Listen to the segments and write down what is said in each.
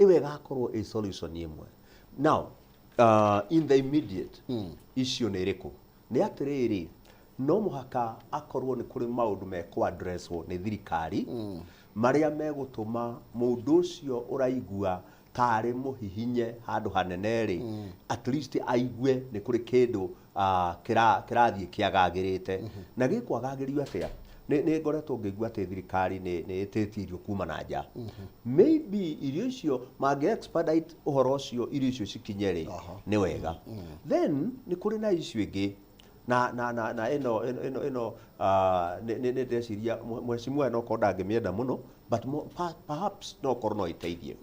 Ĩyo ĩgakorwo ĩ solution ĩmwe. Now, in the immediate, issue nĩ ĩrĩkũ? Nĩ atĩrĩrĩ, no mũhaka akorwo nĩ kũrĩ maũndũ mekũ addresswo nĩ thirikari marĩa megũtũma mũndũ ũcio ũraigua tarĩ mũhihinye handũ hanene rĩ, at least aigue nĩ kũrĩ kĩndũ kĩrathiĩ kĩagagĩrĩte. Na gĩkwagagĩrio atĩa? Nĩ ngoretwo ngĩigua atĩ thirikari nĩ ĩtĩtie irio kuma na nja. Maybe irio icio mangĩ expedite ũhoro ũcio, irio icio cikinye rĩ, nĩ wega. Then nĩ kũrĩ na issue ĩngĩ na ĩno nĩ ndĩreciria mheshimiwa no korwo ndangĩmĩenda mũno, but perhaps no korwo no ĩteithie.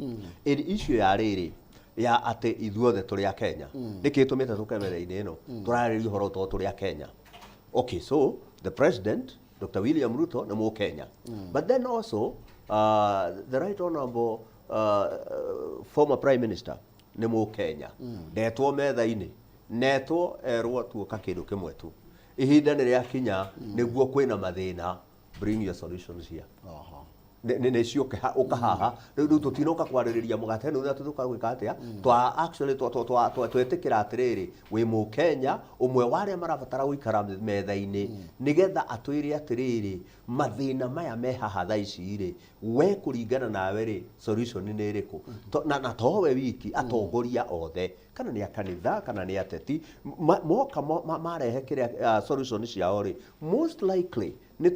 Ĩrĩ issue ya rĩrĩ ya atĩ ithuothe tũrĩ a Kenya. Nĩkĩ tũmĩte tũke metha-inĩ ĩno tũrarĩrĩria ũhoro tondũ tũrĩ a Kenya? Okay, so the president, Dr. William Ruto, nĩ Mũkenya, but then also the right honorable former prime minister nĩ Mũkenya. Ndetwo metha-inĩ, netwo erwo tuoka kĩndũ kĩmwe tu. Ihinda nĩ rĩakinya nĩguo kwĩna mathĩna, bring your solutions here. Nĩ ciũke ũka haha. Rĩu tũtinoka kwarĩrĩria mũgate nĩ ũrĩa tũka gwĩka atĩa. Twa actually twetĩkĩra atĩrĩrĩ, wĩ Mũkenya ũmwe wa arĩa marabatara gũikara metha-inĩ nĩgetha atwĩre atĩrĩrĩ, mathĩna maya me haha thaa ici rĩ, we kũringana nawe rĩ, solution nĩ ĩrĩkũ? Na towe wiki, atongoria othe, kana nĩ a kanitha kana nĩ ateti, moka marehe kĩrĩa solution ciao rĩ, most likely nĩ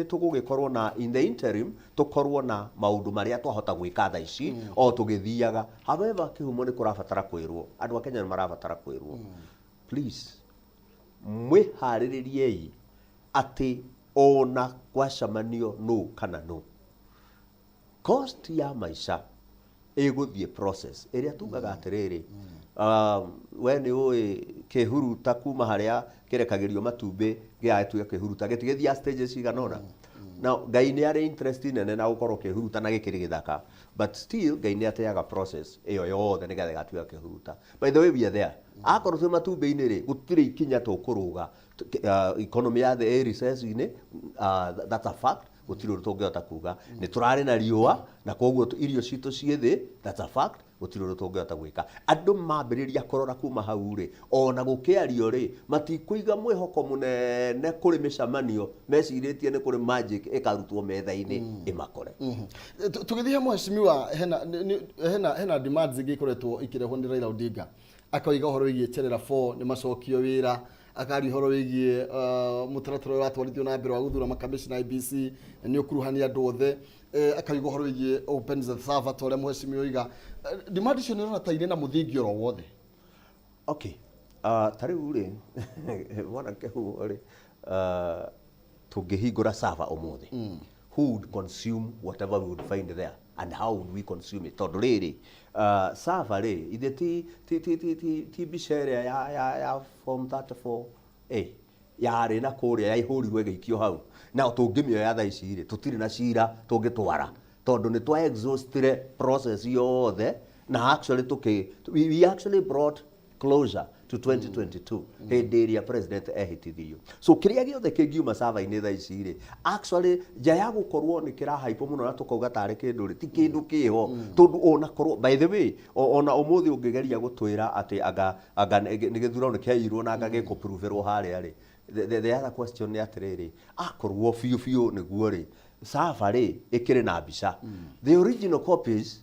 tũgũgĩkorwo na in the interim tũkorwo na maũndũ marĩa twahota gwĩka thaa ici o tũgĩthiaga. However, kĩhumo nĩ kũrabatara kwĩrwo andũ a Kenya nĩ marabatara kwĩrwo, please mwĩharĩrĩriei atĩ ona gwacemanio nũ kana nũ, cost ya maica ĩgũthiĩ process ĩrĩa tugaga atĩrĩrĩ, we nĩ ũĩ kĩhuruta kuma harĩa kĩrekagĩrio matumbĩ gĩgagĩtuĩka kĩhuruta gĩtigĩthiaga stages cigana ũna. Now Ngai nĩ arĩ interest nene na gũkorwo kĩhuruta na gĩkĩrĩ gĩthaka, but still Ngai nĩ ateaga process ĩyo yothe nĩgetha ĩgatuĩka kĩhuruta. By the way, we are there. Akorwo twĩ matumbĩ-inĩ rĩ, gũtirĩ ikinya tũkũrũga. Economy ya thĩ ĩ recession-inĩ, that's a fact. Gũtirĩ ũndũ tũngĩhota kuga. Nĩ tũrarĩ na riũa na koguo irio citũ ciĩ thĩ, that's a fact. Gũtirĩ ũndũ tũngĩhota gwĩka. Andũ mambĩrĩria kũrora kuma hau rĩ, ona gũkĩario rĩ, matikũiga mwĩhoko mũnene kũrĩ mĩcemanio mecirĩtie nĩ kũrĩ magic ĩkarutwo metha-inĩ ĩmakore. Tũgĩthiĩ he mheshimiwa, hena demands ingĩ ikoretwo ikĩrehwo nĩ Raila Odinga. Akoiga ũhoro wĩgiĩ Cherera 4 nĩ macokio wĩra, akaria ũhoro wĩgiĩ mũtaratara ũrĩa ũratwarithio na mbere wa gũthura makamishna IEBC nĩ ũkuruhania andũ othe, akauga ũhoro wĩgiĩ open the server ta ũrĩa mheshimiwa oiga. Demand icio nĩ ũrona ta irĩ na mũthingi oro wothe? Okay, ta rĩu rĩ, mwana kĩhumo rĩ, tũngĩhingũra server ũmũthĩ, who would consume whatever we would find there and how would we consume it? Tondũ rĩrĩ, server rĩ, ithe ti mbica ĩrĩa ya form 34 A yarĩ na kũrĩa yaihũrirwo ĩgĩikio hau. Na tũngĩmĩoya thaa ici rĩ, tũtirĩ na cira tũngĩtwara tondũ nĩ twa exhaustire process yothe na actually tũkĩ we actually brought closure to 2022 hĩndĩ ĩrĩa president ehĩtithirio. So kĩrĩa gĩothe kĩngiuma server-inĩ thaa ici rĩ, actually nja ya gũkorwo nĩ kĩrahaipwo mũno na tũkauga tarĩ kĩndũ rĩ, ti kĩndũ kĩho, tondũ ona korwo, by the way, ona ũmũthĩ ũngĩgeria gũtwĩra atĩ anga nĩ gĩthurano kĩaiyirwo na anga gĩkũproverwo harĩa rĩ, the other question nĩ atĩrĩrĩ, akorwo biũ biũ nĩguo rĩ, server rĩ ĩkĩrĩ na mbica, the original copies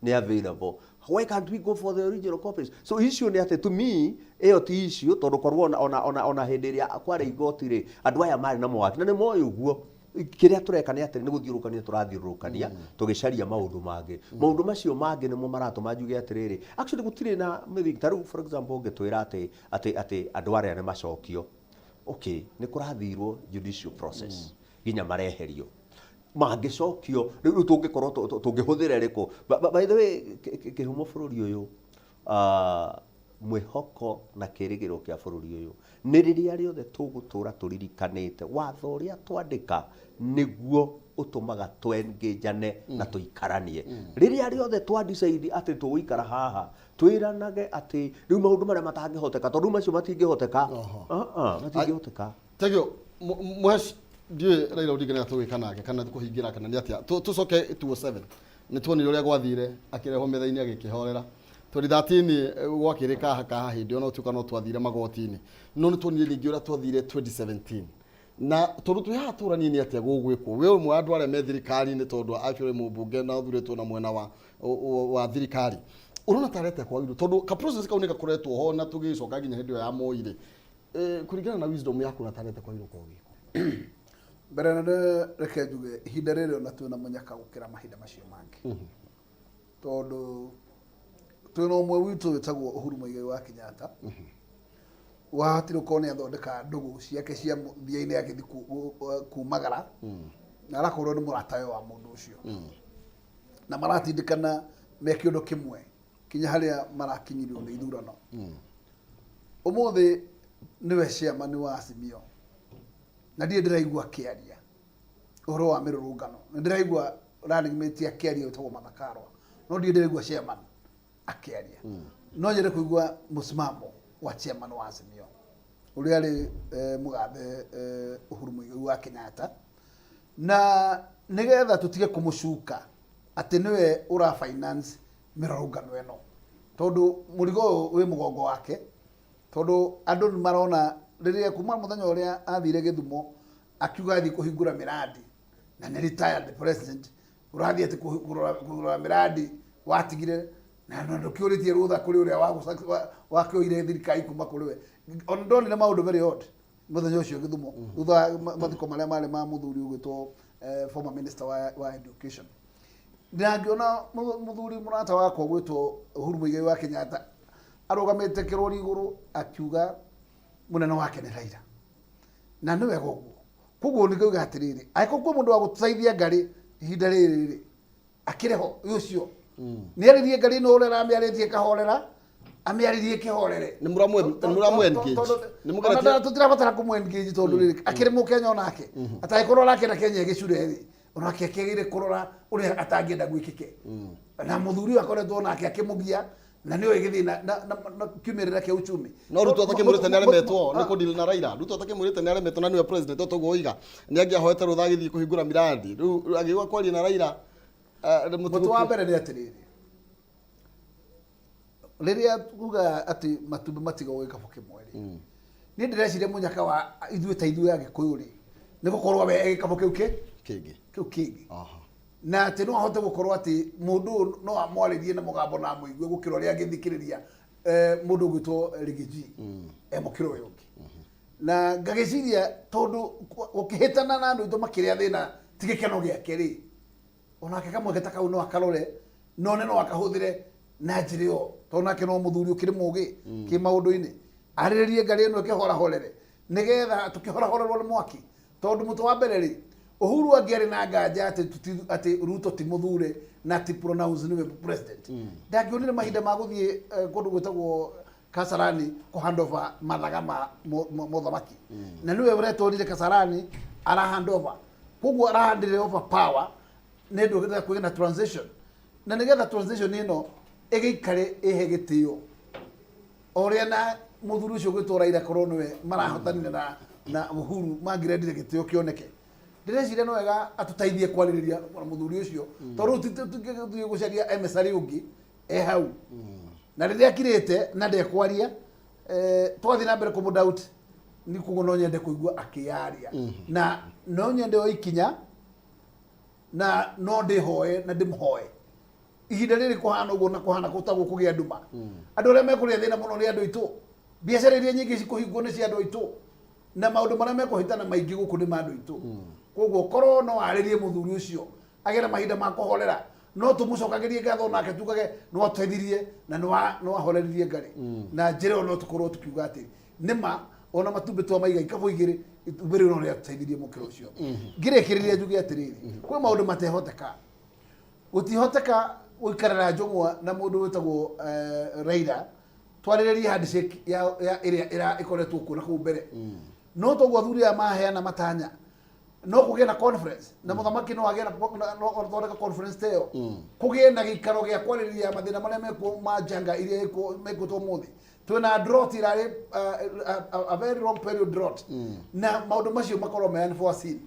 nĩ available, why can't we go for the original copies? So issue nĩ atĩ to me ĩyo ti issue, tondũ korwo ona hĩndĩ ĩrĩa kwarĩ igoti rĩ, andũ aya marĩ na mawaki na nĩ moĩ ũguo. Kĩrĩa tũreka nĩ atĩ nĩ gũthiũrũrũkania tũrathiũrũrũkania tũgĩcaria maũndũ mangĩ. Maũndũ macio mangĩ nĩmo maratũma njuge atĩrĩrĩ, actually gũtirĩ na mĩthingi. Ta rĩu, for example, ũngĩtwĩra atĩ andũ arĩa nĩ macokio, okay, nĩ kũrathirwo judicial process nginya mareherio, mangĩcokio rĩu tũngĩkorwo tũngĩhũthĩra ĩrĩkũ? By the way, kĩhumo bũrũri ũyũ, mwĩhoko na kĩrĩgĩrĩro kĩa bũrũri ũyũ nĩ rĩrĩa rĩothe tũgũtũra tũririkanĩte watho ũrĩa twandĩka nĩguo ũtũmaga twengĩnjane na tũikaranie. Rĩrĩa rĩothe twa decide atĩ tũgũikara haha twĩranage atĩ rĩu maũndũ marĩa matangĩhoteka, tondũ macio matingĩhoteka. Ah, ah, matingĩhoteka. Thank you mũhesh. Ndiũĩ Raila Odinga nĩ atũgwĩka nake kana kũhingĩra kana nĩ atĩa. Tũcoke 207. Nĩ tuonire ũrĩa gwathire akĩrehwo metha-inĩ agĩkĩhorera. 2013 gwakĩrĩ kaha kaha hĩndĩ ĩyo no tuĩka no twathire magoti-inĩ. No nĩ tuonire ningĩ ũrĩa twathire 2017. Na tondũ twĩ haha tũranie nĩ atĩa gũgwĩkwo. We ũmwe wa andũ arĩa me thirikari-inĩ tondũ actually mũmbunge na ũthurĩtwo na mwena wa thirikari. Ũrona tarĩ atĩa kwagĩrĩirwo tondũ ka process kau nĩ gakoretwo ho na tũgĩcoka nginya hĩndĩ ĩyo ya Moi rĩ. Kũringana na wisdom yaku ũrona tarĩ atĩa kwagĩrĩirwo gũkorwo gũgĩkwo? Mbere nene reke njuge ihinda rĩrĩ ona twĩna mũnyaka gũkĩra mahinda macio mangĩ. Tondũ twĩna ũmwe witũ wĩtagwo Uhuru Muigai wa Kenyatta wahotire gũkorwo nĩ athondeka ndũgũ ciake cia mũthia-inĩ agĩthiĩ kumagara na arakorwo nĩ mũratawe wa mũndũ ũcio na maratindĩkana me kĩũndũ kĩmwe kinya harĩa marakinyirio nĩ ithurano. Ũmũthĩ nĩwe chairman wa Azimio na ndirĩ ndĩraigua akĩaria ũhoro wa mĩrũrũngano. Nĩ ndĩraigua running mate akĩaria wĩtagwo Martha Karua, no ndirĩ ndĩraigua chairman akĩaria. No nyende kũigua mũsimamo wa chairman wa Azimio ũrĩa arĩ mũgathe Uhuru Muigai wa Kenyatta, na nĩgetha tũtige kũmũcuka atĩ nĩwe ũra finance mĩrũrũngano ĩno, tondũ mũrigo ũyũ wĩ mũgongo wake, tondũ andũ nĩ marona rĩrĩa kuma mũthenya ũrĩa athire Gĩthumo akiuga athiĩ kũhingũra mĩrandi, na nĩ retired president ũrathiĩ atĩ kũrora mĩrandi watigire na ndũkĩũrĩtie rũtha kũrĩ ũrĩa wakĩoire thirikari kuma kũrĩ we. Ona ndonire maũndũ very odd mũthenya ũcio Gĩthumo thutha wa mathiko marĩa marĩ ma mũthuri ũgwĩtwo former minister wa education. Na ngĩona mũthuri mũrata wakwa ũgwĩtwo Uhuru Muigai wa Kenyatta arũgamĩte kĩrori igũrũ akiuga mũnene wake nĩ Raila, na nĩ wega ũguo. Koguo nĩ ngauga atĩrĩrĩ, angĩkorwo kwĩ mũndũ wa gũteithia ngarĩ ihinda rĩrĩ rĩ, akĩrĩ ho ũcio nĩ arĩrie ngarĩ ĩno ũrĩa aramĩarĩtie ĩkahorera, amĩarĩrie ĩkĩhorere. Nĩ mũramũ engage? Nĩ mũgeretie? Ona tũtirabatara kũmũ engage tondũ rĩrĩ akĩrĩ mũkenya onake, atangĩkorwo arakĩenda Kenya ĩgĩcure rĩ, onake akĩagĩrĩire kũrora ũrĩa atangĩenda gwĩkĩke. Na mũthuri ũyũ akoretwo onake akĩmũgia na nĩ oĩ gĩthĩna na kiumĩrĩra kĩa uchumi. No Ruto atakĩmwĩrĩte nĩ aremetwo nĩ kũdeal na Raila. Ruto atakĩmwĩrĩte nĩ aremetwo na nĩwe president o toguo oiga. Nĩ angĩahoete rũtha agĩthiĩ kũhingũra miradi. Rĩu agĩũka kwaria na Raila Mũtĩ wa mbere nĩ atĩrĩrĩ, rĩrĩa tugaga atĩ matumbĩ matigagwo gĩkabũ kĩmwe rĩ, niĩ ndĩreciria mũnyaka wa ithuĩ ta ithuĩ Agĩkũyũ rĩ, nĩ gũkorwo we gĩkabũ kĩu kĩngĩ. Kĩu kĩngĩ. Na atĩ no ahote gũkorwo atĩ mũndũ ũyũ no amwarĩrie na mũgambo na amũigue gũkĩra ũrĩa angĩthikĩrĩria mũndũ ũgwĩtwo Rigiji e mũkĩra ũyũ ũngĩ. Na ngagĩciria tondũ gũkĩhĩtana na andũ aitũ makĩrĩa thĩna ti gĩkeno gĩake rĩ, onake kamweke ta kau no akarore none no akahũthĩre na njĩra ĩyo, tondũ nake no mũthuri ũkĩrĩ mũgĩ kĩ maũndũ-inĩ, arĩrĩrie ngarĩ ĩno ĩkĩhorahorere nĩgetha tũkĩhorahorerwo nĩ mwaki. Tondũ mũtwe wa mbere rĩ, Uhuru angĩarĩ na nganja atĩ Ruto ti mũthure na ti pronounce nĩwe president, ndangĩonire mahinda ma gũthiĩ kũndũ gwĩtagwo Kasarani kũ hand over mathaga ma mũthamaki. Na nĩwe ũretwarire Kasarani ara hand over, koguo ara hand over power nĩ ũndũ kwĩgĩa na transition, na nĩgetha transition ĩno ĩgĩikare ĩhe gĩtĩo o ũrĩa na mũthuri ũcio gwĩtwo Raila korwo nĩwe marahotanire na Uhuru mangĩrendire gĩtĩo kĩoneke. Ndĩreciria no wega atũteithie kwarĩrĩria na mũthuri ũcio, tondũ rĩu tũngĩthiĩ gũcaria emissary ũngĩ e hau na rĩrĩa akirĩte na ndekwaria, twathiĩ na mbere kũmũ doubt. Nĩ koguo no nyende kũigua akĩyaria na no nyende o ikinya na no ndĩhoe na ndĩmũhoe ihinda rĩrĩ kũhana ũguo na kũhana gũtagwo kũgĩa nduma. Andũ arĩa mekũrĩa thĩna mũno nĩ andũ aitũ, biacara iria nyingĩ cikũhingwo nĩ cia andũ aitũ, na maũndũ marĩa mekũhĩtana maingĩ gũkũ nĩ ma andũ aitũ. Koguo korwo no arĩrie mũthuri ũcio agĩe na mahinda ma kũhorera, no tũmũcokagĩrie ngatho nake tugage nĩ watũteithirie na nĩ wahoreririe ngarĩ. Na njĩra ĩyo no tũkorwo tũkiuga atĩ nĩma ona matumbĩ twamaiga ikabũ igĩrĩ, itumbĩ rĩu no rĩatũteithirie mũkĩra ũcio. Ngĩrĩkĩrĩria njuge atĩrĩrĩ, kwĩ maũndũ matehoteka. Gũtihoteka gũikarĩra njũng'wa na mũndũ wĩtagwo Raila twarĩrĩrie handshake ya ĩrĩa ĩkoretwo kuo na kũu mbere. No toguo athuri aya maheana matanya, no kũgĩe na conference na mũthamaki no agĩe na no athondeke conference ta ĩyo, kũgĩe na gĩikaro gĩa kwarĩrĩria mathĩna marĩa mekuo ma njanga iria mekuo ũmũthĩ. Twĩna drought ĩrarĩ a very long period drought, na maũndũ macio makorwo me unforeseen.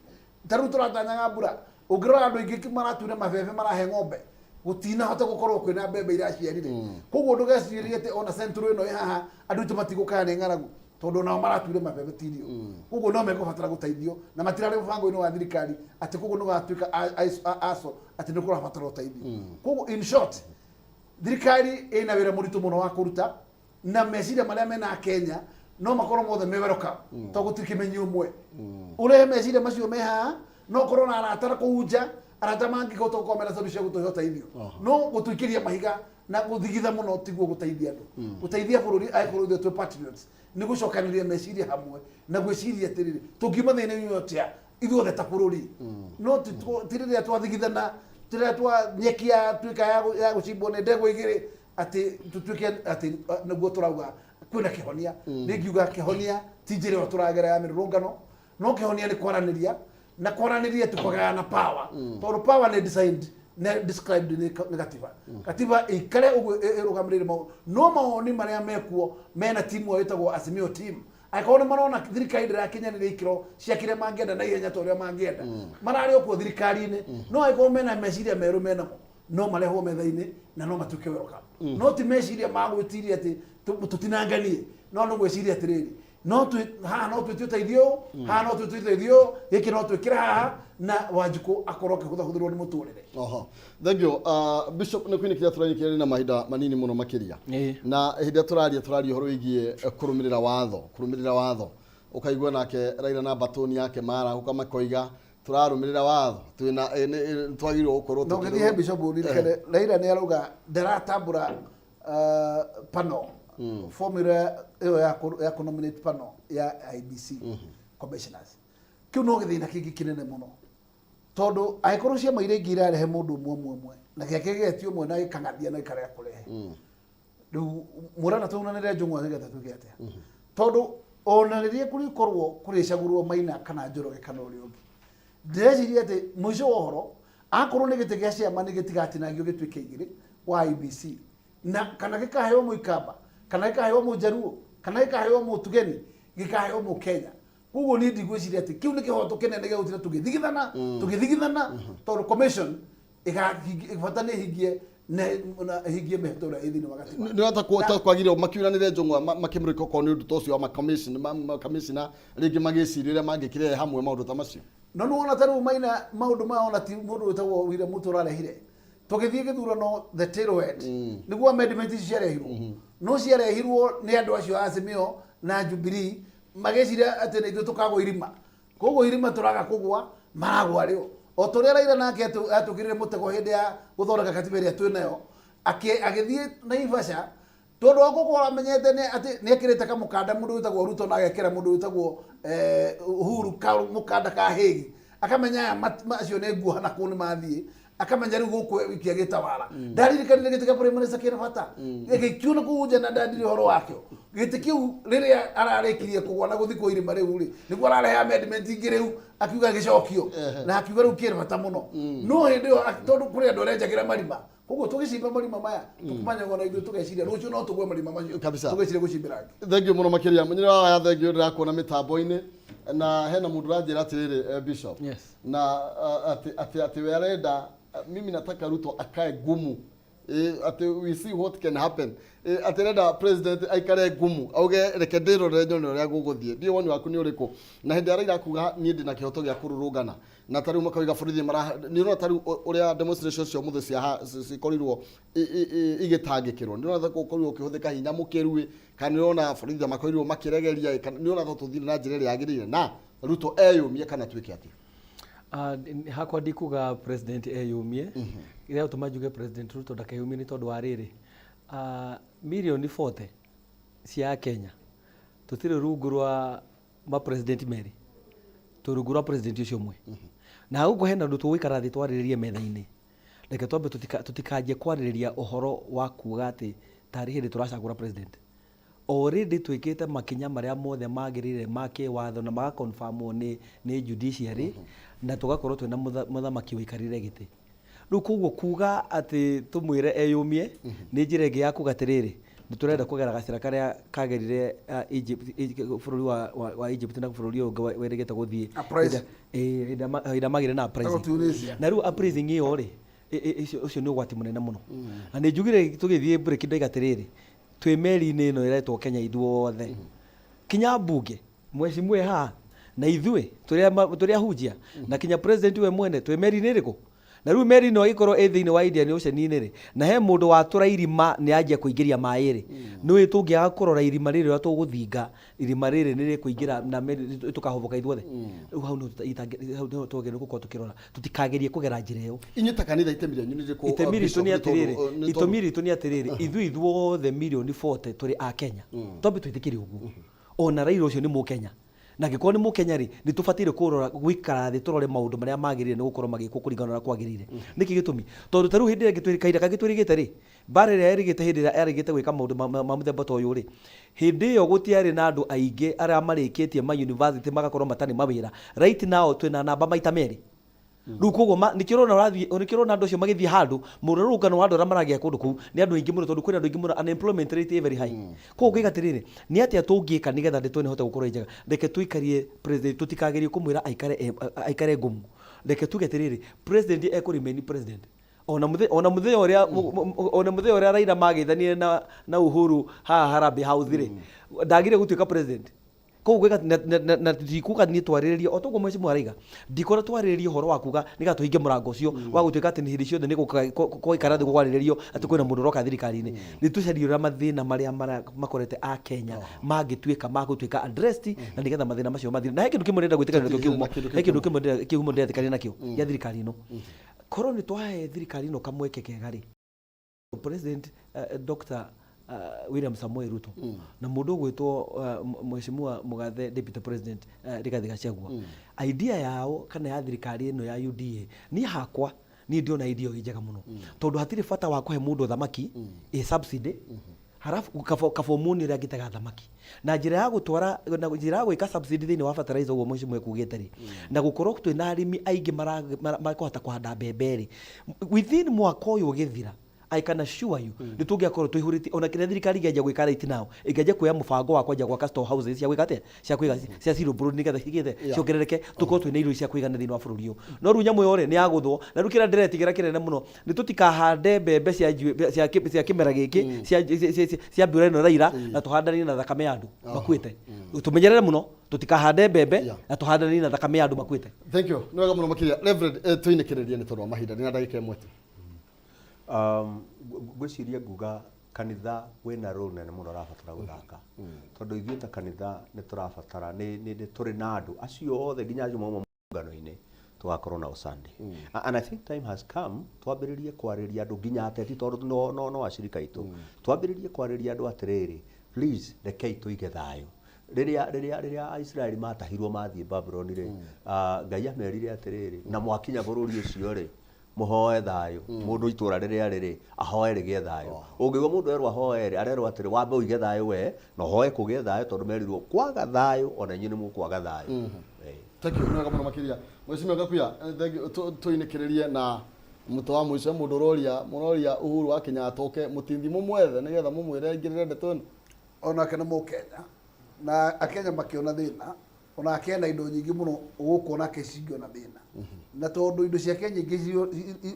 Ta rĩu tũratanyaga mbura, ũngĩrora andũ aingĩ maratuire mabebe marahe ng'ombe. Gũtinahota gũkorwo kwĩna mbembe iraciarire. Koguo ndũgecirie atĩ ona central ĩno ĩ haha andũ aitũ matigũkaya nĩ ng'aragu, tondũ nao maratuire mabebe ti irio. Koguo no mekũbatara gũteithio na matirarĩ mũbango-inĩ wa thirikari atĩ koguo nĩ gũgatuĩka aco atĩ nĩ kũrabatara ũteithio. Koguo in short, thirikari ĩna wĩra mũritũ mũno wa kũruta, na meciria marĩa mena Kenya no makorwo mothe me welcome, tondũ gũtirĩ kĩmenyi ũmwe ũrehe meciria macio me haha. No korwo na arata na kũu nja, arata mangĩhota gũkorwo mena solution cia gũtũhe ũteithio. No gũtũikĩria mahiga na gũthigitha mũno tiguo gũteithia andũ. Gũteithia bũrũri, angĩkorwo ithuĩ twĩ patriots, nĩ gũcokanĩrĩria meciria hamwe na gwĩciria atĩrĩrĩ, tũngiuma thĩna-inĩ ũyũ atĩa ithuothe ta bũrũri? No ti rĩrĩa twathigithana, ti rĩrĩa twanyekia tuĩka ya gũcimbwo nĩ ndegwa igĩrĩ atĩ tũtuĩke atĩ nĩguo tũrauga kwĩna kĩhonia. Nĩ ngiuga kĩhonia ti njĩra ĩyo tũragera ya mĩrũrũngano, no kĩhonia nĩ kwaranĩria, na kwaranĩria ti kũgayana power, tondũ power nĩ designed, nĩ described nĩ gatiba. Gatiba ĩikare ũguo ĩrũgamĩrĩire maũndũ, no mawoni marĩa mekuo mena timu ĩyo ĩtagwo Azimio team, angĩkorwo nĩ marona thirikari ndĩrakinyanĩria ikĩro cia kĩrĩa mangĩenda na ihenya ta ũrĩa mangĩenda, mararĩ o kuo thirikari-inĩ. No angĩkorwo mena meciria merũ menamo, no marehwo metha-inĩ na no matuĩke welcome. No ti meciria ma gwĩtiria atĩ tũtinanganie, no nĩ gwĩciria atĩrĩrĩ, no twĩ haha, no twĩtie ũteithio ũyũ haha, no twĩtie ũteithio ũyũ, gĩkĩ no twĩkĩre haha, na Wanjikũ akorwo akĩhũthahũthĩrwo nĩ mũtũrĩre. Oho, thank you, Bishop. Nĩ kwinĩkĩria tũrainĩkĩria na mahinda manini mũno makĩria. Na hĩndĩ ĩrĩa tũraria ũhoro wĩgiĩ kũrũmĩrĩra watho, kũrũmĩrĩra watho, ũkaigua nake Raila na batoni yake marahũka makoiga tũrarũmĩrĩra watho, twĩna twagĩrĩirwo gũkorwo No gĩthiĩ he Bishop, ũririkane Raila nĩ arauga ndaratambũra panel formula ĩyo ya kũ nominate panel ya IEBC commissioners. Kĩu no gĩthĩna kĩngĩ kĩnene mũno, tondũ angĩkorwo ciama iria ingĩ irarehe mũndũ ũmwe ũmwe ũmwe na gĩake gĩgetio ũmwe na gĩkang'athia na gĩkarega kũrehe, rĩu mũrenda tũunanĩre njũng'wa nĩgetha tuge atĩa? Tondũ ona rĩrĩa kũrĩkorwo kũrĩcagũrwo Maina kana Njoroge kana ũrĩa ũngĩ, ndĩreciria atĩ mũico wa ũhoro, akorwo nĩ gĩtĩ gĩa ciama nĩ gĩtigatinangio gĩtuĩke igĩrĩ wa IEBC, na kana gĩkaheo Mũikamba, kana gĩkaheo Mũjaruo, kana gĩkaheo Mũtugeni, gĩkaheo Mũkenya. Koguo niĩ ndigwĩciria atĩ kĩu nĩ kĩhoto kĩnene gĩa gũtinda tũgĩthigithana, tondũ commission ĩbata nĩ ĩhingie na ĩhingie mĩhĩto ĩrĩa ĩ thĩinĩ wa gatiba. Nĩ wata kwagĩrĩirwo makiuranĩre njũng'wa makĩmũrĩka okorwo nĩ ũndũ ta ũcio wa makamishina, rĩngĩ magĩciria ũrĩa mangĩkĩrehe hamwe maũndũ ta macio. No nĩ wona ta rĩu Maina, maũndũ maya ona ti mũndũ wĩtagwo William Ruto ũrarehire. Tũgĩthiĩ gĩthurano the tail end nĩguo amendment ici ciarehirwo, no ciarehirwo nĩ andũ acio a Azimio na Jubilee magĩciria atĩ nĩ ithuĩ tũkagwa irima. Koguo irima tũraga kũgwa, maragwa rĩo. O ta ũrĩa Raila nake atũkĩrire mũtego hĩndĩ ya gũthondeka katiba ĩrĩa twĩ nayo, agĩthiĩ Naivasha tondũ wa gũkorwo amenyete nĩ atĩ nĩ ekĩrĩte kamũkanda mũndũ wĩtagwo Ruto na agekĩra mũndũ wĩtagwo Uhuru kamũkanda ka Hague, akamenya aya macio nĩ nguoha na kũu nĩ mathiĩ, akamenya rĩu gũkũ wiki agĩtawara. Ndaririkanire gĩtĩ kĩa prime minister kĩna bata, gĩgĩikio na kũu nja na ndandire ũhoro wakĩo. Gĩtĩ kĩu rĩrĩa ararĩkirie kũgwa na gũthikwo irima rĩu rĩ, nĩguo ararehe amendment ingĩ rĩu akiuga gĩcokio na akiuga rĩu kĩna bata mũno. No hĩndĩ ĩyo tondũ kũrĩ andũ arenjagĩra marima, koguo tũgĩcimba marima maya tũkũmanya ona ithuĩ tũgeciria rũciũ no tũgwe marima macio. Kabisa. Tũgeciria gũcimbĩra angĩ. Thank you mũno makĩria, mũnyĩrĩ wa waya. Thank you, ndĩrakuona mĩtambo-inĩ na hena mũndũ ũranjĩra atĩrĩrĩ, Bishop, Yes. na atĩ we arenda, mimi nataka Ruto akae ngumu, atĩ we see what can happen, atĩ arenda president aikare ngumu, auge reke ndĩrorere nyone ũrĩa gũgũthiĩ. Ndiũ woni waku nĩ ũrĩkũ? Na hĩndĩ ya Raila kuga niĩ ndĩna kĩhoto gĩa kũrũrũngana, na ta rĩu makauga borithi mara, nĩ ũrona ta rĩu ũrĩa demonstration cia ũmũthĩ cikorirwo igĩtangĩkĩrwo, nĩ ũrona ta gũkorirwo ũkĩhũthĩka hinya mũkĩru, kana nĩ ũrona borithi makorirwo makĩregeria, kana nĩ ũrona ta tũthiĩ na njĩra ĩrĩa yagĩrĩire na Ruto eyũmie kana tuĩke atĩa? Hakwa ndikuga president eyũmie. Kĩrĩa gĩtũma njuge President Ruto ndakeyũmie nĩ tondũ wa rĩrĩ, mirioni 40 cia Kenya tũtirĩ rungu rwa ma president merĩ, twĩ rungu rwa president ũcio ũmwe. Na gũkũ hena ũndũ tũgũikara thĩ twarĩrĩrie metha-inĩ. Reke twambe tũtikanjie kwarĩrĩria ũhoro wa kuga atĩ tarĩ hĩndĩ tũracagũra president. Already twĩkĩte makinya marĩa mothe magĩrĩire ma kĩwatho na magakonfamwo nĩ judiciary, na tũgakorwo twĩna mũthamaki ũikarĩire gĩtĩ. Rĩu koguo kuga atĩ tũmwĩre eyũmie nĩ njĩra ĩngĩ ya kuga atĩrĩrĩ, nĩ tũrenda kũgera gacĩra karĩa kagerire Egypt, bũrũri wa Egypt na bũrũri ũyũ ũngĩ werĩgĩte gũthiĩ Uprising. Hĩndĩ ĩrĩa magĩire na uprising. Tunisia. Na rĩu uprising ĩyo rĩ, Ũcio nĩ ũgwati mũnene mũno. Na nĩ njugire tũgĩthiĩ break ndoiga atĩrĩrĩ, twĩ meri-inĩ ĩno ĩretwo Kenya ithuothe, kinya mbunge, mheshimiwa e haha na ithuĩ tũrĩ ahunjia na kinya president we mwene, twĩ meri-inĩ ĩrĩkũ? Na rĩu meri ĩno ĩgĩkorwo ĩ thĩinĩ wa Indian Ocean-inĩ rĩ, na he mũndũ watũra irima nĩ anjia kũingĩria maĩ rĩ, nĩũĩ tũngĩaga kũrora irima rĩrĩ ũrĩa tũgũthinga, irima rĩrĩ nĩ rĩkũingĩra na meri tũkahoboka ithuothe. Rĩu hau nĩho hau nĩho twagĩrĩirwo gũkorwo tũkĩrora, tũtikagerie kũgera njĩra ĩyo. Inyuĩ ta kanitha itemi rĩanyu nĩ rĩrĩkũ? Itemi ritũ nĩ atĩrĩrĩ, itemi ritũ nĩ atĩrĩrĩ, ithuĩ ithuothe mirioni 40 tũrĩ a Kenya. Twambe twĩtĩkĩre ũguo. Ona Raila ũcio nĩ Mũkenya. Na angĩkorwo nĩ Mũkenya rĩ, nĩ tũbataire kũrora, gũikara thĩ tũrore maũndũ marĩa magĩrĩire nĩ gũkorwo magĩkwo kũringana na ũrĩa kwagĩrĩire. Nĩkĩ gĩtũmi? Tondũ ta rĩu hĩndĩ ĩrĩa ĩngĩ kahinda kangĩ twĩrĩgĩte rĩ, mbara ĩrĩa yerĩgĩte hĩndĩ ĩrĩa yarĩgĩte gwĩka maũndũ ma mũthemba ta ũyũ rĩ, hĩndĩ ĩyo gũtiarĩ na andũ aingĩ arĩa marĩkĩtie ma university magakorwo matarĩ mawĩra. Right now twĩna namba maita merĩ. Rĩu koguo nĩkĩo ũrona ũrathiĩ, nĩkĩo ũrona andũ acio magĩthiĩ handũ, mũrũrũngano wa andũ arĩa maragĩa kũndũ kũu nĩ andũ aingĩ mũno tondũ kwĩna andũ aingĩ mũno, unemployment rate ĩ very high. Koguo ngaiga atĩrĩrĩ, nĩ atĩa tũngĩka nĩgetha ndeto ĩno ĩhote gũkorwo ĩ njega? Reke tũikarie president, tũtikagerie kũmwĩra aikare aikare ngũmu. Reke tuge atĩrĩrĩ, president ekũ remain president. Ona ona mũthenya ũrĩa ona mũthenya ũrĩa Raila mageithanire na Uhuru haha Harambee House rĩ, ndagire gũtuĩka president. Koguo ngwĩka na ndikuga niĩ twarĩrĩrie o toguo mheshimiwa araiga, ndikora twarĩrĩrie ũhoro wa kuga nĩgetha tũhinge mũrango ũcio wa gũtuĩka atĩ hĩndĩ ciothe nĩ gũikara thĩ kwarĩrĩrio atĩ kwĩna mũndũ ũroka thirikari-inĩ. Nĩ tũcarie ũrĩa mathĩna marĩa makorete a Kenya mangĩtuĩka ma gũtuĩka addressed na nĩgetha mathĩna macio mathire. Na he kĩndũ kĩmwe ndĩrenda gwĩtĩkania nakĩo kĩhumo, he kĩndũ kĩmwe kĩhumo ndĩretĩkania nakĩo gĩa thirikari ĩno. Korwo nĩ twahe thirikari ĩno kamweke kega rĩ, President Dr. William Samoei Ruto na mũndũ ũgwĩtwo Mheshimiwa Mũgathe Deputy President Rigathi Gachagua, idea yao kana ya thirikari ĩno ya UDA, niĩ hakwa niĩ ndĩona idea ĩyo ĩ njega mũno, tondũ hatirĩ bata wa kũhe mũndũ thamaki ĩ subsidy, halafu kaba ũmuonie ũrĩa angĩtega thamaki na njĩra ya gũtwara, na njĩra ya gwĩka subsidy thĩinĩ wa fertilizer ũguo mheshimiwa ekugĩte rĩ, na gũkorwo twĩna arĩmi aingĩ makũhota kũhanda mbembe rĩ, within mwaka ũyũ ũgĩthira, I can assure you nĩ tũngĩakorwo tũihũrĩtie. Ona kĩrĩa thirikari ĩngĩanjia gwĩka right now, ĩngĩanjia kuoya mũbango wa kwanjia gwaka store houses cia gwĩka atĩa, cia kũiga cia zero broad, nĩgetha cigĩte ciongerereke, tũkorwo twĩna irio cia kũigana thĩinĩ wa bũrũri ũyũ. No rĩu nyamũ ĩyo rĩ nĩ yagũthwo. Na rĩu kĩrĩa ndĩretigĩra kĩnene mũno nĩ tũtikahande mbembe cia cia kĩmera gĩkĩ cia mbura ĩno ĩraira na tũhandanie na thakame ya andũ makuĩte. Tũmenyerere mũno tũtikahande mbembe na tũhandanie na thakame ya andũ makuĩte. Thank you. Nĩ wega mũno makĩria. Reverend, tũinĩkĩrĩrie nĩ tondũ wa mahinda, ndĩna ndagĩka ĩmwe tu. Ngwĩciria nguga kanitha wĩna role nene mũno ũrabatara gũthaka, tondũ ithuĩ ta kanitha nĩ tũrabatara nĩ tũrĩ na andũ acio othe nginya acio mauma ngano-inĩ tũgakorwo nao Sunday. And I think time has come twambĩrĩrie kwarĩria andũ nginya ateti, tondũ no acirika aitũ, twambĩrĩrie kwarĩria andũ atĩrĩrĩ, please rekei tũige thayũ. Rĩrĩa Aisiraeli matahirwo mathiĩ Babuloni rĩ, Ngai amerire atĩrĩrĩ, na mwakinya bũrũri ũcio rĩ, mũhoe thayũ. Mũndũ itũra rĩrĩa rĩrĩ ahoe rĩgĩe thayũ. Ũngĩigua mũndũ erwo ahoe rĩ, arerwo atĩrĩ, wambe ũige thayũ we na ũhoe kũgĩe thayũ, tondũ merirwo kwaga thayũ ona inyuĩ nĩ mũkwaga thayũ. Thank you, nĩ wega mũno makĩria. Mheshimiwa Gakuya, thank you. Tũinĩkĩrĩrie na mũtĩ wa mũico. Mũndũ ũroria, mũroria Uhuru wa Kenyatta oke mũtinthi mũmwethe nĩgetha mũmwĩre aingĩrĩre ndeto ĩno. Onake nĩ Mũkenya, na Akenya makĩona thĩna, onake ena indo nyingĩ mũno gũkũ, onake cingĩona thĩna, na tondũ indo ciake nyingĩ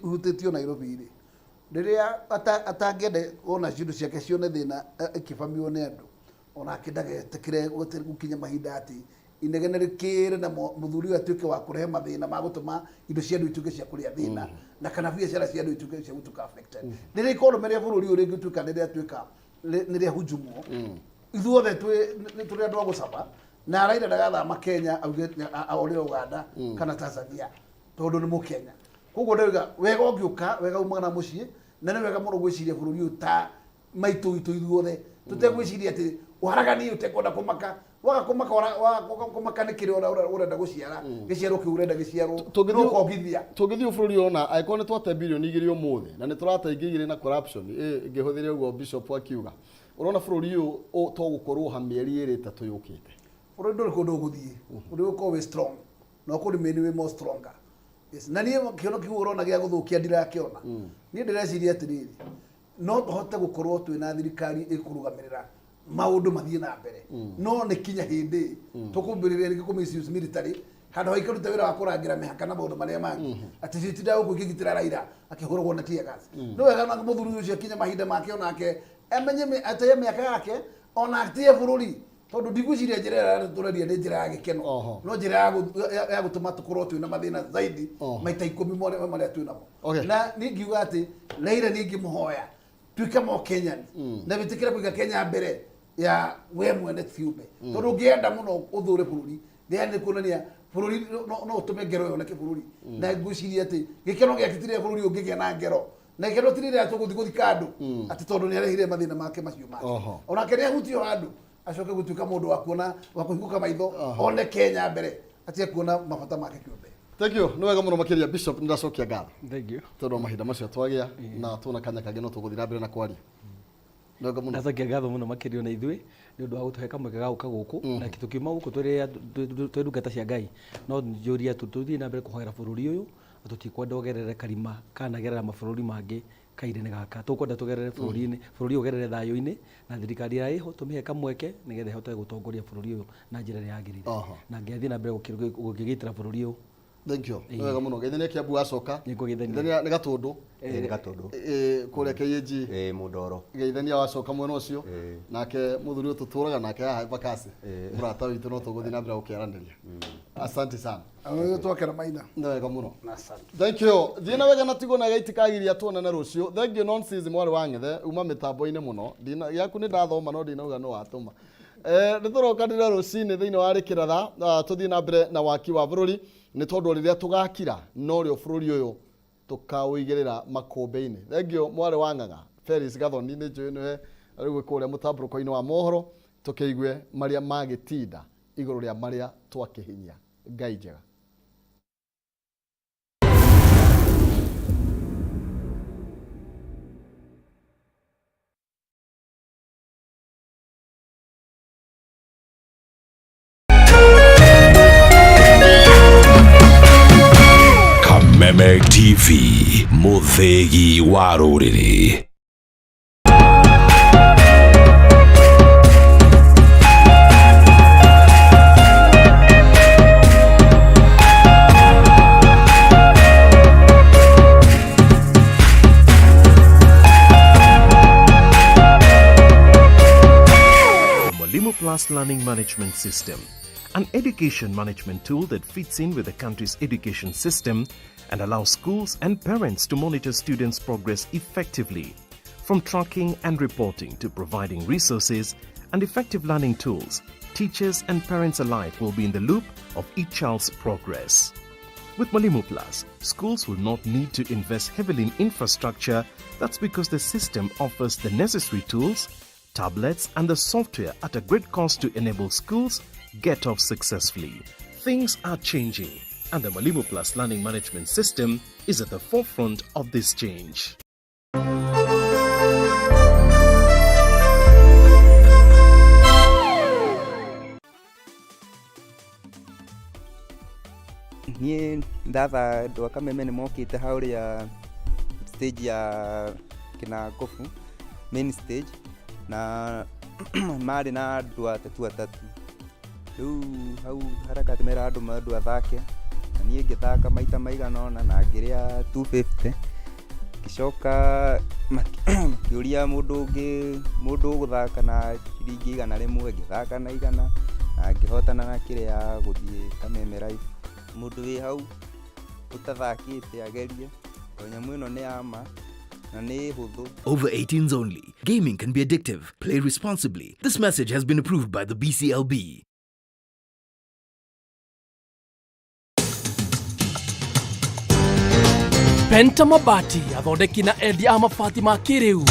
ihutĩtio Nairobi rĩ, rĩrĩa atangĩenda ona indo ciake cione thĩna ikĩbamiwo nĩ andũ, onake ndagetĩkĩre gũkinya mahinda atĩ inegene rĩkĩre na mũthuri ũyũ atuĩke wa kũrehe mathĩna ma gũtũma indo cia andũ ituĩke cia kũrĩa thĩna, na kana biacara cia andũ ituĩke cia gũtuĩka affected. Rĩrĩa economy rĩa bũrũri ũyũ rĩngĩtuĩka nĩ rĩatuĩka nĩ rĩahunjumwo, ithuothe nĩ tũrĩ andũ a gũcaba, na Raila ndagathama Kenya auge orĩre Uganda kana Tanzania, tondũ nĩ Mũkenya. Koguo ndauga wega ũngĩũka, wega umaga na mũciĩ, na nĩ wega mũno gwĩciria bũrũri ũyũ ta maitũ itũ ithuothe, tũtegwĩciria atĩ ũharaganie, ũtekwenda kũmaka, waga kũmaka, waga kũmaka nĩ kĩrĩa ũrenda gũciara, gĩciaro kĩu ũrenda gĩciarwo no kongithia. Tũngĩthiĩ bũrũri ona angĩkorwo nĩ twate 2 billion ũmũthĩ na nĩ tũrate ingĩ igĩrĩ na corruption, ngĩhũthĩre ũguo bishop akiuga, ũrona bũrũri ũyũ to gũkorwo ha mĩeri 2 3 yũkĩte? Bũrũri ndũrĩ kũndũ ũgũthiĩ, bũrũri ũgũkorwo wĩ strong na ũkũ remain wĩ more stronger, yes. Na niĩ kĩono kĩu ũrona gĩa gũthũkia ndirakĩona. Niĩ ndĩreciria atĩrĩrĩ, no tũhote gũkorwo twĩna thirikari ĩkũrũgamĩrĩra maũndũ mathiĩ na mbere, no nĩ kinya hĩndĩ tũkũmbĩrĩria rĩngĩ kũ misuse military. Handũ ha ikĩruta wĩra wa kũrangĩra mĩhaka na maũndũ marĩa mangĩ, atĩ citindaga gũkũ ikĩgitĩra Raila akĩhũragwo na tear gas. Nĩ wega na mũthuri ũcio akinye mahinda make, onake amenye atĩe mĩaka yake, ona atĩe bũrũri, tondũ ndigwĩciria njĩra ĩrĩa tũreria nĩ njĩra ya gĩkeno, no njĩra ya gũtũma tũkorwo twĩna mathĩna zaidi maita 10 marĩa twĩ namo. Na niĩ ngiuga atĩ Raila, niĩ ngĩmũhoya, tuĩka mo Kenyan na wĩtĩkĩre kũiga Kenya mbere ya we mwene kĩũmbe, tondũ ũngĩenda mũno ũthũre bũrũri, yani nĩ kuonania bũrũri no ũtũme ngero yoneke bũrũri. Na ngwĩciria atĩ gĩkeno gĩake ti rĩrĩa bũrũri ũngĩgĩa na ngero, na gĩkeno ti rĩrĩa tũgũthiĩ gũthika andũ atĩ tondũ nĩ arehire mathĩna make macio make. Onake nĩ ahutio handũ acoke gũtuĩka mũndũ wa kuona, wa kũhingũka maitho, one Kenya mbere, atige kuona mabata make kĩũmbe. Thank you, nĩ wega mũno makĩria, Bishop, nĩ ndacokia ngatho Thank you. tondũ wa mahinda macio twagĩa na tuona kanya kangĩ no tũgũthiĩ na mbere na kwaria. Nĩ wega mũno. Ndacokia ngatho mũno makĩria na ithuĩ nĩ ũndũ wa gũtũhe kamweke ga gũka gũkũ, na tũkiuma gũkũ twĩ ndungata cia Ngai, no njũria tu tũthiĩ na mbere kũhoera bũrũri ũyũ, na tũtikwenda ũgerere karima kana gerera mabũrũri mangĩ kairĩ-inĩ gaka. Tũkwenda tũgerere bũrũri-inĩ, bũrũri ũyũ ũgerere thayũ-inĩ, na thirikari ĩrĩa ĩho tũmĩhe kamweke nĩgetha ĩhote gũtongoria bũrũri ũyũ na njĩra ĩrĩa yagĩrĩire, na Ngai athiĩ na mbere gũkĩgitĩra bũrũri ũyũ. Thank you, nĩ wega mũno. Geithania Kiambu wacoka. Nĩngũgeithania. Geithania nĩ Gatũndũ. Ĩĩ, nĩ Gatũndũ. Ĩĩ, kũrĩa KAG. Ĩĩ, Mũndoro. Geithania wacoka mwena ũcio. Nake mũthuri ũyũ tũtũraga nake haha Embakasi, mũrata witũ, no tũgũthiĩ na mbere gũkĩaranĩria. Asante sana. Ũyũ twakera maina. Nĩ wega mũno. Na asante. Thank you. Thiĩ na wega na tigwo na gaitikagiria, tuonane rũciũ. Thank you, Nonsense mwarĩ wa ng'ethe, uma mĩtambo-inĩ mũno. Ndina yaku nĩ ndathoma, no ndinauga nĩ watũma. Nĩ tũrokanĩra rũcinĩ thĩinĩ wa rĩkĩratha, tũthiĩ na mbere na waki wa bũrũri, nĩ tondũ rĩrĩa tũgakira norĩo bũrũri ũyũ tũkaũigĩrĩra makũmbĩ-inĩ. Thank you, mwarĩ wa ng'ang'a Felix Gathoni, nĩ njũĩ nĩwe rĩu kũrĩa mũtambũrũko-inĩ wa mohoro, tũkĩigue marĩa magĩtinda igũrũ rĩa marĩa twakĩhinyia. Ngai njega. Kameme TV, mũthĩgi wa rũrĩrĩ. Mwalimu Plus Learning Management System, an education management tool that fits in with the country's education system and allows schools and parents to monitor students' progress effectively. From tracking and reporting to providing resources and effective learning tools, teachers and parents alike will be in the loop of each child's progress. With Mwalimu Plus, schools will not need to invest heavily in infrastructure. That's because the system offers the necessary tools, tablets, and the software at a great cost to enable schools get off successfully. Things are changing, and the Mwalimu Plus Learning Management System is at the forefront of this change. Niĩ ndatha andũ a Kameme nĩ mokĩte harĩa stage ya Kĩnangobu, main stage, na marĩ na andũ atatũ atatũ. Rĩu hau harakati mera andũ andũ athake, na niĩ ngĩthaka maita maigana ũna na ngĩrĩa 250. Ngĩcoka makĩũria mũndũ ũngĩ, mũndũ ũgũthaka na ciringi 100, ngĩthaka na 100 na ngĩhotana na kĩrĩa ya gũthiĩ Kameme Live. Mũndũ wĩ hau ũtathakĩte agerie, tondũ nyamũ ĩno nĩ ya ma na nĩ hũthũ. Over 18s only. Gaming can be addictive. Play responsibly. This message has been approved by the BCLB. Penta Mabati, athondeki na endia a mabati ma kĩrĩu.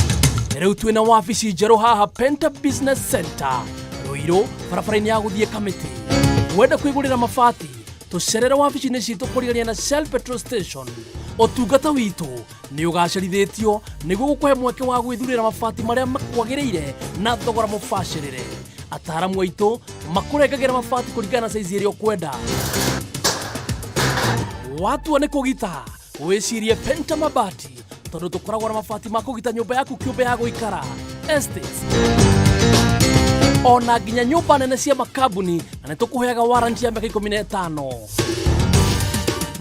Rĩu twĩna wabici njerũ haha Penta Business Center, Ruiru, barabara-inĩ ya gũthiĩ Kamĩtĩ. Wenda kwĩgũrĩra mabati, tũcerere wabici-inĩ citũ kũrigania na Shell Petrol Station. Ũtungata witũ nĩ ũgacĩrithĩtio nĩguo gũkũhe mweke wa gwĩthurĩra mabati marĩa makwagĩrĩire na thogora mũbacĩrĩre. Ataaramu aitũ makũrengagĩra mabati kũringana na saizi ĩrĩa ũkwenda. Watua nĩ kũgita, wĩcirie Penta Mabati, tondũ tũkoragwo na mabati ma kũgita nyũmba yaku kĩũmbe ya gũikara, estates. Ona nginya nyũmba nene cia makambuni, na nĩ tũkũheaga warranty ya mĩaka 15.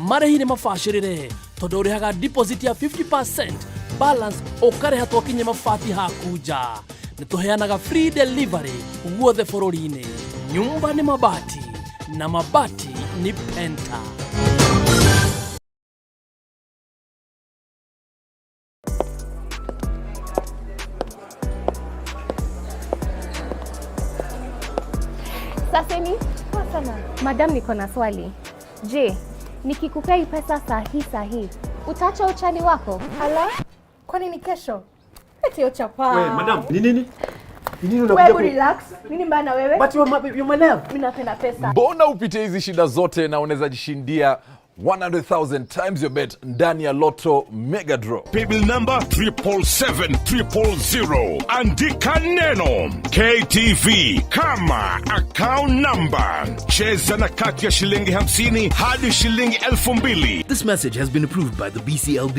Marĩhi nĩ mabacĩrĩre tondũ ũrĩhaga deposit ya 50%, balance ũkarĩha twakinye mabati haku nja. Nĩ tũheanaga free delivery guothe bũrũri-inĩ. Nyumba ni mabati na mabati ni Penta. Saseni, poa sana. Madam, niko na swali. Je, nikikupea hii pesa saa hii saa hii, utaacha uchali wako? Ala, kwani ni kesho? Eti hiyo chapaa. We, madam, ni nini? Ni nini Wewe unakuja hebu relax. Nini mbaya na wewe? But you're my love. Mimi napenda pesa. Mbona upitie hizi shida zote na unaweza jishindia 100,000 times your bet ndani ya Lotto Mega Draw. Paybill number 777,000. Andika neno KTV kama account number. Cheza na kati ya shilingi 50 hadi shilingi 2,000. This message has been approved by the BCLB.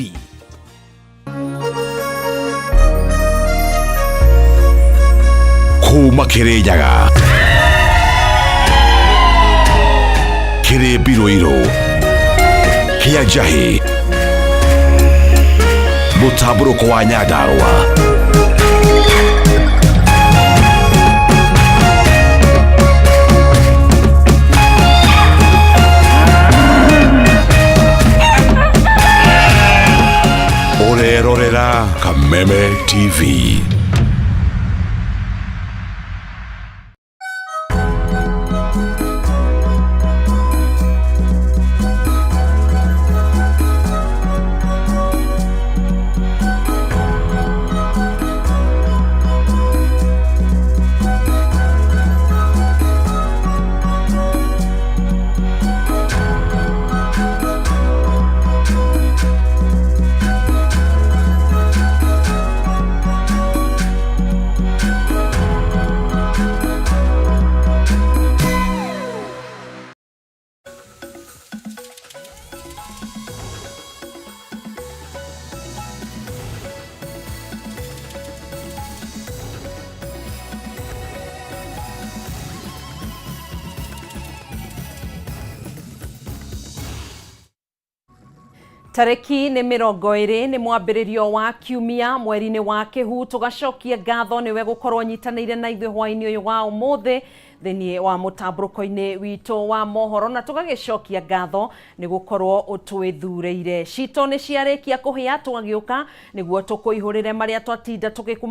Kuma Kirinyaga, Kĩrĩmbi Rũirũ, Kĩa Njahĩ, mũtambũrũko wa Nyandarũa. Ũrerorera Kameme TV. Tarĩki nĩ 20 nĩ mwambĩrĩrio wa kiumia mweri-inĩ wa kĩhu. Tũgacokia ngatho nĩwe gũkorwo nyitanĩire na ithuĩ hwaĩ-inĩ ũyũ wa ũmũthĩ thĩinĩ wa mũtambũrũko-inĩ witũ wa mohoro, na tũgagĩcokia ngatho nĩ gũkorwo ũtwĩthurĩire. Citũ nĩ ciarĩkia kũhĩa, tũgagĩũka nĩguo tũkũihũrĩre marĩa twatinda tũgĩkũ